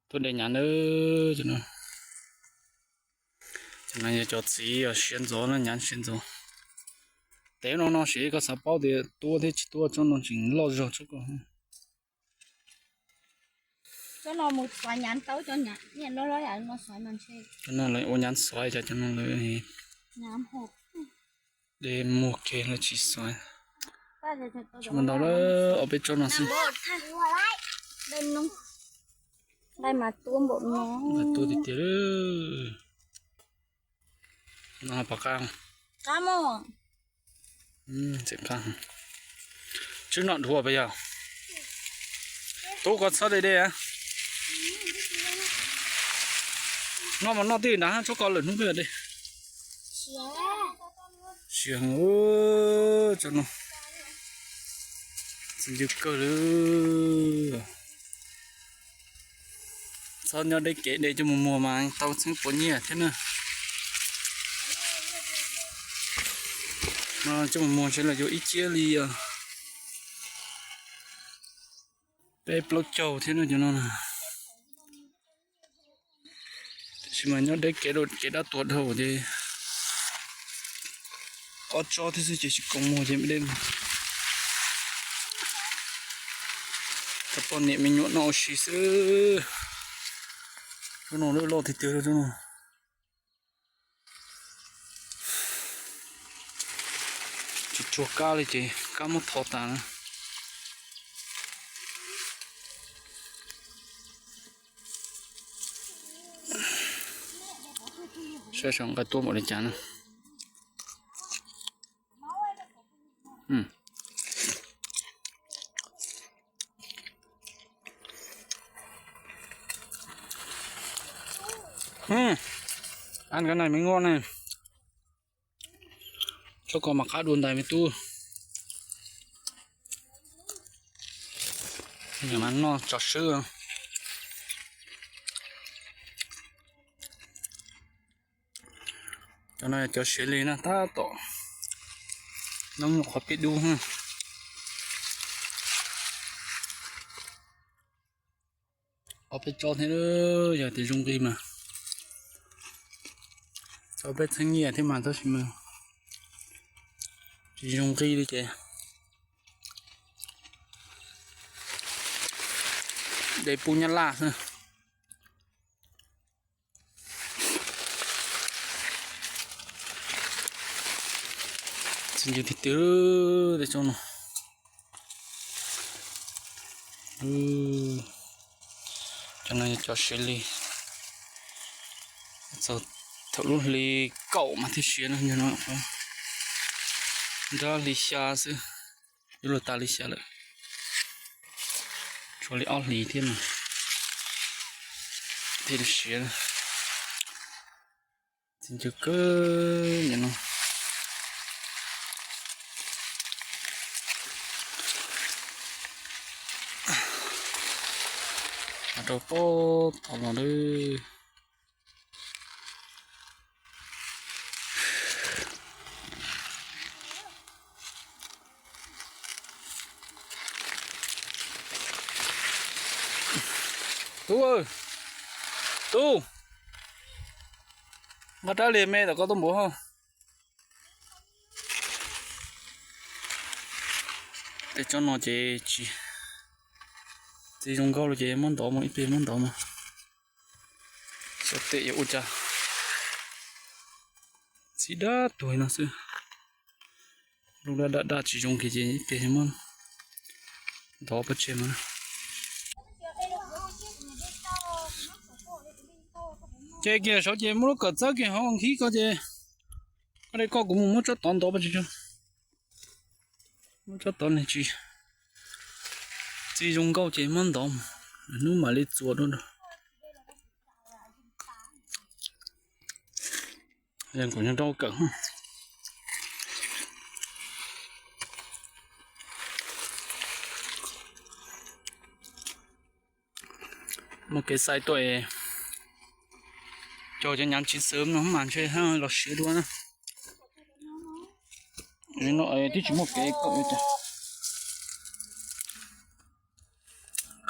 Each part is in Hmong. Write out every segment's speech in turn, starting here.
Tuaj de nyav na. Cov no yog cov txiv siav ntxov na, nyav siav ntxov. Tev no no sim koj xav paub tias tuab thiab tsis tuab, tsob no tseem loj zog tsob ko. Cov no lawv ua nyav xov, cov no lawv de muag kiag lawv tsis xov. Tsis muaj ntau, ob peb tsob no xwb. Nqaij mas tuab npaum no. Nqaij tuab tiag tiag. No pom qab. Tswb noj dhuav pas yog. Tub koj txhob de de. Noj mas noj tij nrad, tsob ko lawm hnub peb de. Siav heev, tsob no txiv ncw kawg li. Txhob nyob deb kev de coj mus muag mas tau txheeb puas nyiaj thiab na. No coj mus muag ntshe los yuav ib ciab li peb plaub caug thiab no cov no. Tiam sis mas nyob deb kev, kev dab tuag dhau ces ob tsob thiab xwb ces tsis kam muag ces de. Rau poj niam me nyuam noj ua si xwb. Tsob no loj tiag tiag, tsob no. Tsis tsuag kab li ces kab muab tho tas na. Saib saum nqaij tuab npaum li cas na. Ăn cái này mới ngon này. Tsob ko mas qab dua ntais me tub. Mas noj tso swb. Cov no cov siav li na, tab tom nyob qhov pib dub. Ob peb tsob thiab, yog tias zoo nqi mas tau peb txheeb nyiaj thiab mas, tab sis mas tsis zoo nqi li ces de pub nyab laj xwb. Txi ncw tiag tiag tej tsob no. Cov no yog cov siav li, txog thaum lub hli kaum mas thiaj siav no, nrab hli xya xwb, yuav luag tas hli xya lawm. Tshuav li ob hlis thiab mas thiaj li siav. Txi ncw kawg no. Rau pob tod los lawm. Tub, tub, nqa rab li me tom koj tuaj npuav hauj. Tej tsob no ces tsis, txiv zoo nkauj li ces muab ntov mus, ib pliag muab ntov mus. Xyov tej yuav ua cas, txiv dab tuag no xwb. Lub dab dab dab tsis zoo kiag ces ib pliag muab ntov pov tseg mas. Ces kiag saud ces muab lub kawm txawb kiag hauv nkhib ko ces, koj de koj kuv mus muab tsob tod ntov pov tseg tso. Muab tsob tod ne tsis, txiv zoo nkauj ces muab ntov, hnub mam li txuas dua. Kuv nyob rau kawm. Muaj kev xaiv tuaj, cog cov nyav tsis xwm no mas ntshe los siav dua na. No twb tsis muaj kev kawm li cas.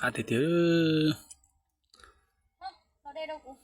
Qab tiag tiag. Los de rau kuv.